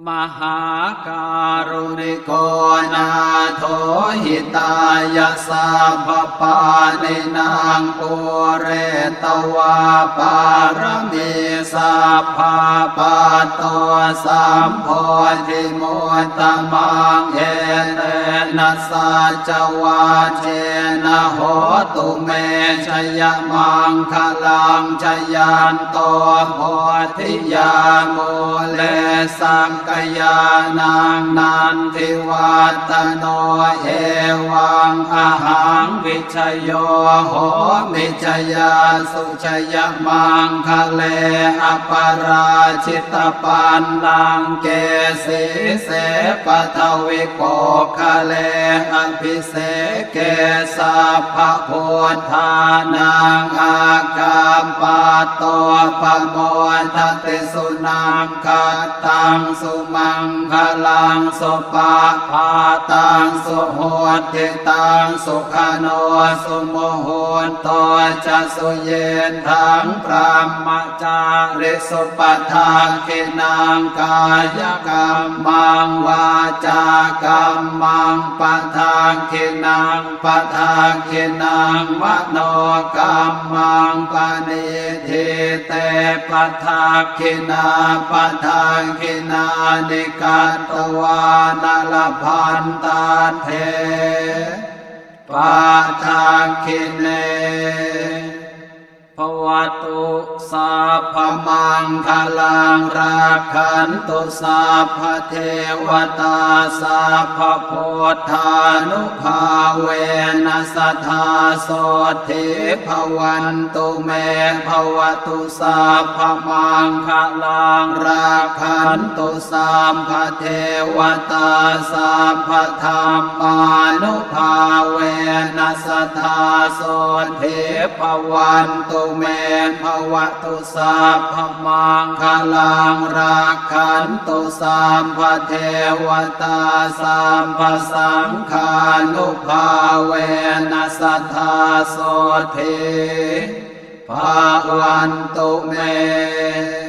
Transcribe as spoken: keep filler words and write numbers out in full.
Mahākāruṇiko nātho hitāya sabbapāṇinaṃ pūretvā pāramī sabbā patto sambodhimuttamaṃ. Etena saccavajjena hotu me jayamaṅgalaṃ. Jayanto bodhiyā mūle sakyānaṃ nandivaḍḍhano evaṃ ahaṃ vijayo homi jayassu jayamaṅgale aparājitapallaṅke sīse paṭhavipokkhare abhiseke sabbabuddhānaṃ aggappatto pamodati. Sunakkhattaṃ sumaṅgalaṃ supabhātaṃ suhuṭṭhitaṃ sukhaṇo sumuhutto ca suyiṭṭhaṃ brahmacārisu padakkhiṇaṃ kāyakammaṃ vācākammaṃ padakkhiṇaṃ padakkhiṇaṃ manokammaṃ paṇidhī te padakkhiṇā. Padakkhiṇāni katvāna labhantatthe padakkhiṇe. Bhavatu sabbamaṅgalaṃ rakkhantu sabbadevatā sabbabuddhānubhāvena sadā sotthī bhavantu me. Bhavatu sabbamaṅgalaṃ rakkhantu sabbadevatā sabbadhammānubhāvena sadā sotthī bhavantu me. Bhavatu sabbamaṅgalaṃ rakkhantu sabbadevatā sabbasaṅghānubhāvena sadā sotthī bhavantu me.